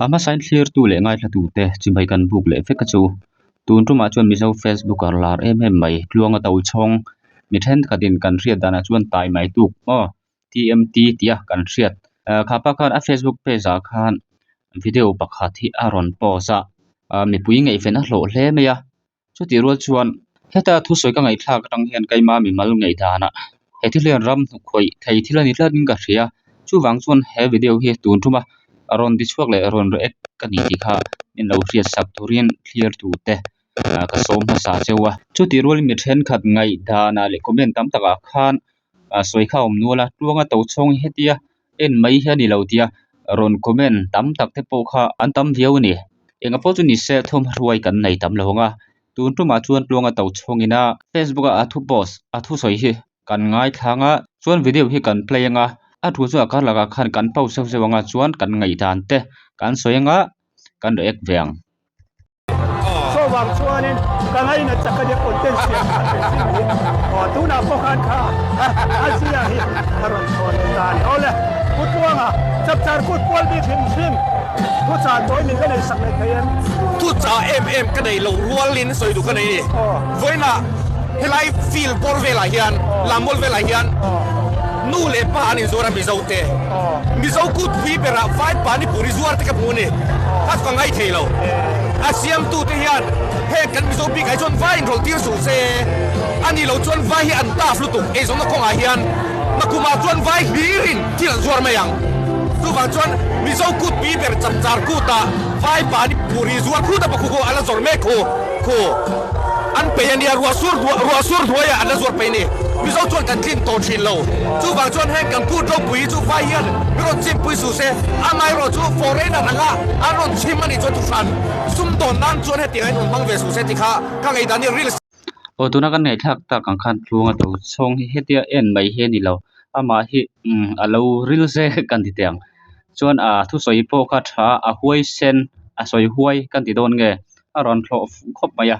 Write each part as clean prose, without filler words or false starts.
A hmasain thlirtu leh ngaithlatute chimhai kan buk leh vek a chu. Tun tumah chuan Mizo Facebooker lar em em mai Tluanga Tochhawng mi thenkhatin kan hriat danah chuan tai mai tuk maw TMT tia kan hriat. Kha pa khan a Facebook page ah khan video pakhat hi a rawn post a, mipui ngaihven a hlawh hle mai a. Chutih rual chuan heta thusawi ka ngaihthlak atang hian keima mimal ngaihdanah he thil hian ram hnukhawi thei thil a ni tlat in ka hria. Chuvang chuan he video hi tun thuma rawn ti chhuak leh rawn react ka ni tih kha min lo hriat sak turin thlir tute ka sawm hmasa cheu a. Chutih rualin mi thenkhat ngaihdanah leh comment tam takah khan sawi kha a awm nual a, tluanga to chhawng hi hetia en mai hi a ni lo tia rawn comment tam tak te pawh kha an tam viau a ni. Engah pawh chu ni se thawmhruai kan nei tam lo ang a, tun tumah chuan tluanga to chhawngin a Facebook a a thu post a thusawi hi kan ngaithlang a, chuan video hi kan play ang a, a thu chu a kar lakah khan kan pause zeuh zeuh ang a chuan kan ngaihdan te kan sawi ang a kan react ve ang. Chuvang chuanin ka ngaina chak a nia content siam kha hrim hrim hi. Aw tunah pawh khan kha a zia hi a rawn chhawn leh ta a ni. Awle Pu Tluanga chapchar kut pual bik hrim hrim thuchah tawi min la nei sak leh thei em? Thuchah em em ka nei lo rualin sawi duh ka nei a ni. Vawiinah helai field bawr velah hian lammual velah hian nu leh pa an inzuar a Mizo te. Mizo kut pui berah vai panipuri zuar te ka hmu a ni. Kha chu ka ngai thei lo. A siamtu te hian heng kan Mizo bikah hi chuan vai inrawlh tir suh se. A ni lo chuan vai hi an tough lutuk eizawnna kawngah hian nakumah chuan vai hlirin thil an zuar mai ang. Chuvang chuan Mizo kut pui ber chapchar kutah vai panipuri zuar khut a pakhu khu a la zawrh mek khu khu. An pei a nia, ruah sur ruah sur hnuaiah an la zuar pei a ni. Mizo chuan kan tlin tawh thin lo. Chuvang chuan heng kan kut ropui hi chu vai hian min rawn chimpui suh se, amaherawh chu foreigner anga an rawn chim a nih chuan thuhran sum dawn nan chuan hetiang hian rawn hmang ve suh se ti kha ka ngaihdan hi reels. Aw tuna kan ngaihthlak tak ang khan tluanga to chhawng hi hetia en mai hi a ni lo, amah hi umm a lo ril zek kan ti teh ang. Chuan aa thusawi pawh kha tha a huai sen a sawi huai kan ti dawn nge a rawn thlawh fuh khawp mai a.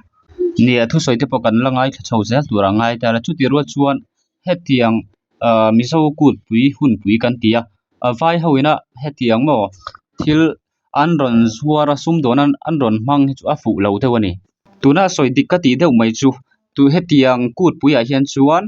Nia thusawi te pawh kan la ngaithla chho zel tur a ngai ta a chutih rual chuan hetiang ah mizo kutpui hunpui kan ti a a vai ho ina hetiang maw thil an rawn zuar a sumdawn an an rawn hmang hi chu a fuh lo deuh a ni. Tuna sawi dik ka tih deuh mai chu tu hetiang kutpui ah hian chuan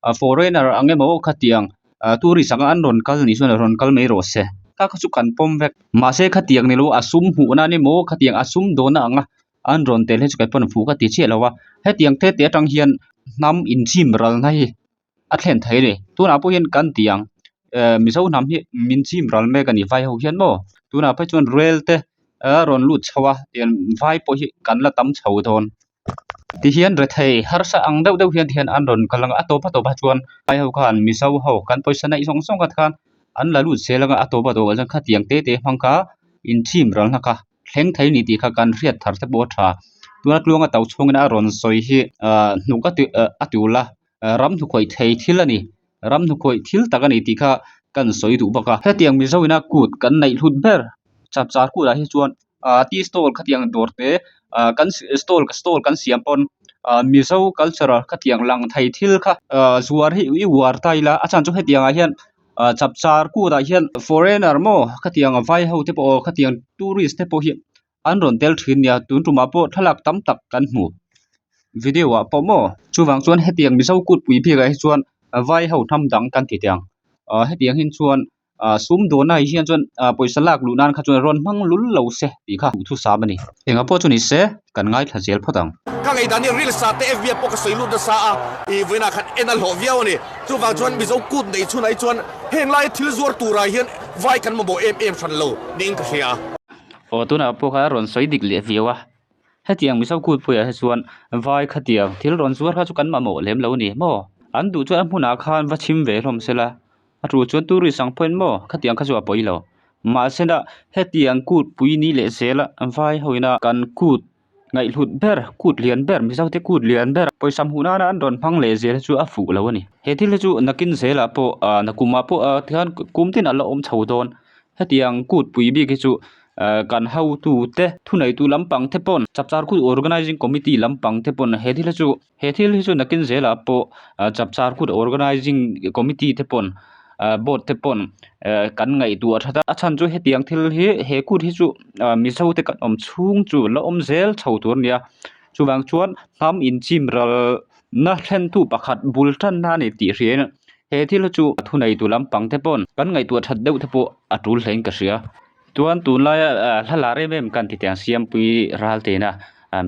a foreigner ang emaw khatiang ah tourist anga an rawn kal nih chuan rawn kal mai rawh se kha kha chu kan pawm vek mahse khatiang ni lo a sum hmuh nan emaw khatiang a sum dawn anga an rawn tel hi chu kei pawn fuh ka ti chiah lo a hetiang te te atang hian hnam inchim ralna hi a thlen thei a ni tunah pawh hian kan ti ang eh mizo hnam hi min chim ral mek a ni vai ho hian maw tunah phei chuan rel te a rawn lut chho a tian vai pawh hi kan la tam chho dawn. Tihian rethei harsa ang deuh deuh hian tihian an rawn kal ang a, a tawp a tawpah chuan vai ho khan Mizo ho kan pawisa neih zawng zawng kha khan an la lut zel ang a, a tawp a tawpah chuan khatiang te te hmang kha inchim ralna kha thleng thei a ni tih kha kan hriat thar te pawh a tha. Tuna tluanga to chhungin a rawn sawi hi ah hnuk a ti a tul a, ram hnukhawih thei thil a ni, ram hnukhawih thil tak a ni tih kha kan sawi duh bawk a. Hetiang Mizo ina kut kan neih hlut ber chapchar kutah hi chuan ah tea stall khatiang dawr te ah kan stall stall kan siam pawn ah Mizo culture khatiang lang thei thil kha ah zuar hi i uar ta ila a chhan chu hetiang ah hian ah chapchar kutah hian foreigner maw khatiang vai ho te pawh khatiang tourist te pawh hi an rawn tel thin nia tun tumah pawh thlalak tam tak kan hmu video ah pawh maw chuvang chuan hetiang mizo kutpui bikah hi chuan vai ho hnam dang kan ti teh ang ah hetiang hin chuan ah sum dawnna ah hian chuan ah pawisa lak luh nan kha chuan rawn hmang lul lo se tih kha duhthusam a ni. Engah pawh chu ni se kan ngaithla zel phawt ang. Ka ngaihdan hi reels ah te FB ah pawh ka sawi lut nasa a, i vawiinah khan en a hlawh viau a ni. Chuvang chuan Mizo kut neih chhunah hi chuan heng laia thil zuar turah hian vai kan mamawh em em hran lo niin ka hria. Aw tunah pawh kha a rawn sawi dik leh viau a, hetiang Mizo kutpuiah hi chuan vai khatiang thil rawn zuar kha chu kan mamawh lem lo a ni maw? An duh chuan a hmunah khan va chhim ve hlawm sela, a tul chuan tourist ang pawhin maw khatiang kha chu a pawi lo. Mahsela hetiang kutpui ni leh zela vai ho ina kan kut ngaihhlut ber kut lian ber Mizo te kut lian ber pawisa hmuh nana an rawn hmang leh zel hi chu a fuh lo a ni. He thil hi chu nakin zelah pawh ah nakumah pawh ah tikhan kum tin a la awm chho dawn. Hetiang kutpui bik hi chu ah kan hotu te thuneitu lampang te pawn chapchar kut organising committee lampang te pawn he thil hi chu he thil hi chu nakin zelah pawh ah chapchar kut organising committee te pawn. Board te pawn kan ngaihtuah that a, a chhan chu hetiang thil hi he kut hi chu Mizo te kan awm chhung chu la awm zel chho tur a ni a, chuvang chuan hnam inchim ral na thlentu pakhat bul tanna a ni tih hriain he thil hi chu thuneitu lampang te pawn kan ngaihtuah that deuh te pawh a tul hlein ka hria. Chuan tunlaia hla lar em em kan ti teh ang Siampui Raltena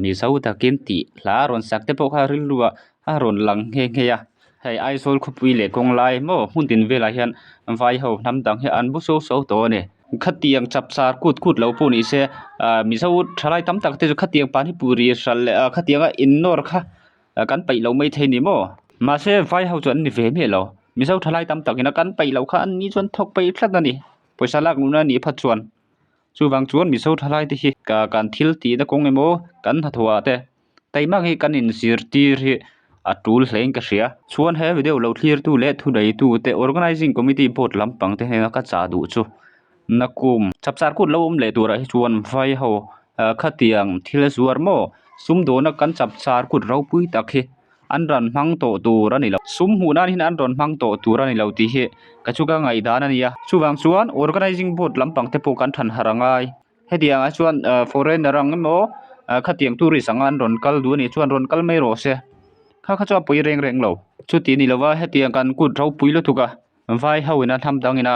Mizo takin tih hla rawn sak te pawh kha rilruah a rawn lang nghe nghe a. Hei Aizawl khawpui leh kawng lai maw hmun tin velah hian vai ho hnam dang hi an bu so so tawh a ni. Khatiang chapchar kut kut lo pawh ni se ah Mizo thalai tam tak te chu khatiang pani puri hralh leh ah khatianga innawr kha kan peih lo mai thei ni maw. Mahse vai ho chu an ni ve miah lo. Mizo thalai tam tak ina kan peih loh kha an ni chuan thawk peih tlat a ni. Pawisa lak luhna a nih phat chuan chuvang chuan Mizo thalai te hi kan thil tihna kawng emaw kan hnathawh ah te Taimak hi kan inzirtir hi a tul hlein ka hria. Chuan he video lo thlirtu leh thuneitu te Organising Committee Board lampang te hnena ka chah duh chu Nakum chapchar kut lo awm leh turah hi chuan vai ho khatiang thil zuar maw sumdawna kan chapchar kut ropui tak hi an rawn hmang tawh tur a ni lo. Sum hmuh nan hian an rawn hmang tawh tur a ni lo tih hi ka chu ka ngaihdan a ni a. Chuvang chuan Organising Board lampang te pawh kan than harh a ngai. Hetiang ah chuan foreigner ang emaw khatiang tourist anga an rawn kal duh a nih chuan rawn kal mai rawh se kha kha chu a pawi reng reng lo chuti ni lova hetiang kan kut ropui lutuk a vai ho ina hnam dang ina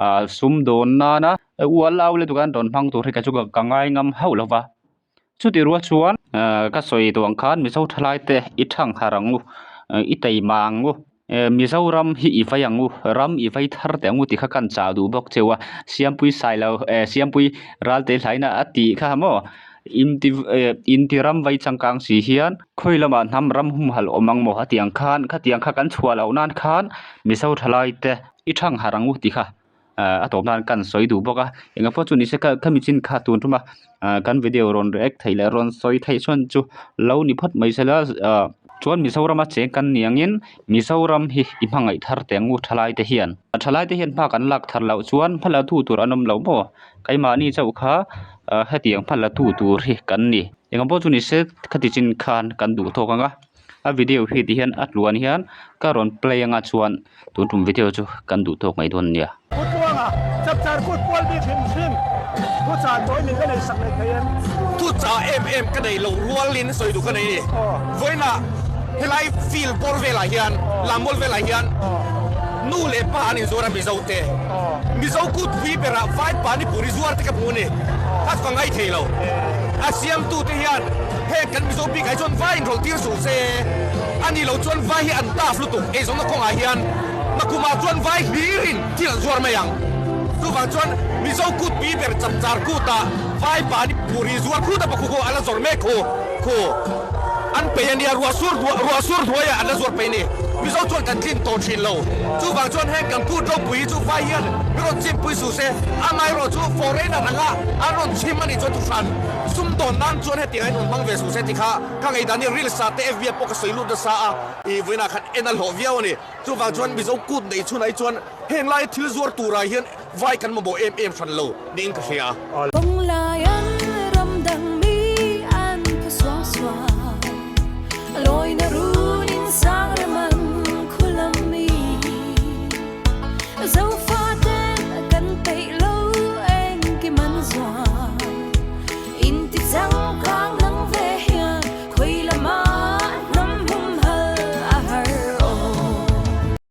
ah sum dawn nana ual au lutuk a an rawn hmang tur hi kei chu ka ngai ngam hauh lova chuti rual chuan ka sawi duh ang khan mizo thalai te i thang harh ang u i taima ang u. Mizoram hi i vai ang u, ram i vai thar teh ang u tih kha kan chah duh bawk cheu a, Siampui Sailo eh Siampui Ralte hlaina a tih kha maw inti eh inti ram vai changkang si hian khawi lamah hnam ram humhalh awm ang maw a tih ang khan khatiang kha kan chhuah loh nan khan Mizo thalai te i thang harh ang u tih kha a tawp nan kan sawi duh bawk a, engah pawh chu ni se khami chin kha tun ṭuma kan video rawn react theih leh rawn sawi theih chuan chu lo ni phawt mai sela chuan Mizorama cheng kan ni angin Mizoram hi i hmangaih thar teh ang u thalai te hian thalai te hian hma kan lak thar loh chuan hma la tu tur an awm lo maw keimahni chauh kha hetiang hma la tu tur hi kan ni engah pawh chu ni se khati chin khan kan duh tawk ang a. A video hi ti hian a tluan hian ka rawn play anga chuan tun tum video chu kan duh tawk mai dawn nia. Pu Tluanga, Chapchar kut pual bik hrim hrim thuchah tawi min la nei sak leh thei em? Thuchah em em ka nei lo rualin sawi duh ka nei ni. Vawiinah helai field bawr velah hian Lammual velah hian nu leh pa an inzuar a Mizo te. Mizo kut pui berah vai panipuri zuar te ka hmu a ni. Kha chu ka ngai thei lo. A siamtute hian. Heng kan Mizo bik ah hi chuan vai inrawlh tir suh se, a ni lo chuan vai hi an tough lutuk, eizawnna kawngah hian nakumah chuan vai hlirin thil an zuar mai ang. Chuvang chuan Mizo kut pi ber chapchar kutah vai pani puri zuar khut a pakhu khu a la zawr mek khu khu an peih a nia, ruah sur ruah sur hnuaiah an la zuar peih a ni. Mizo chuan kan tlin tawh thin lo. Chuvang chuan heng kan kut ropui hi chu vai hian min rawn chimpui suh se, amaherawh chu foreigner anga an rawn chim a nih chuan thuhran. Sumdawn nan chuan hetiang in rawn hmang ve suh se ti kha ka ngaihdan hi Reels ah te FB ah pawh ka sawi lut nasa a, i vawiinah khan en a hlawh viau a ni. Chuvang chuan Mizo kut neih chhunah hi chuan heng laia thil zuar turah hian vai kan mamawh em em hran lo niin ka hria.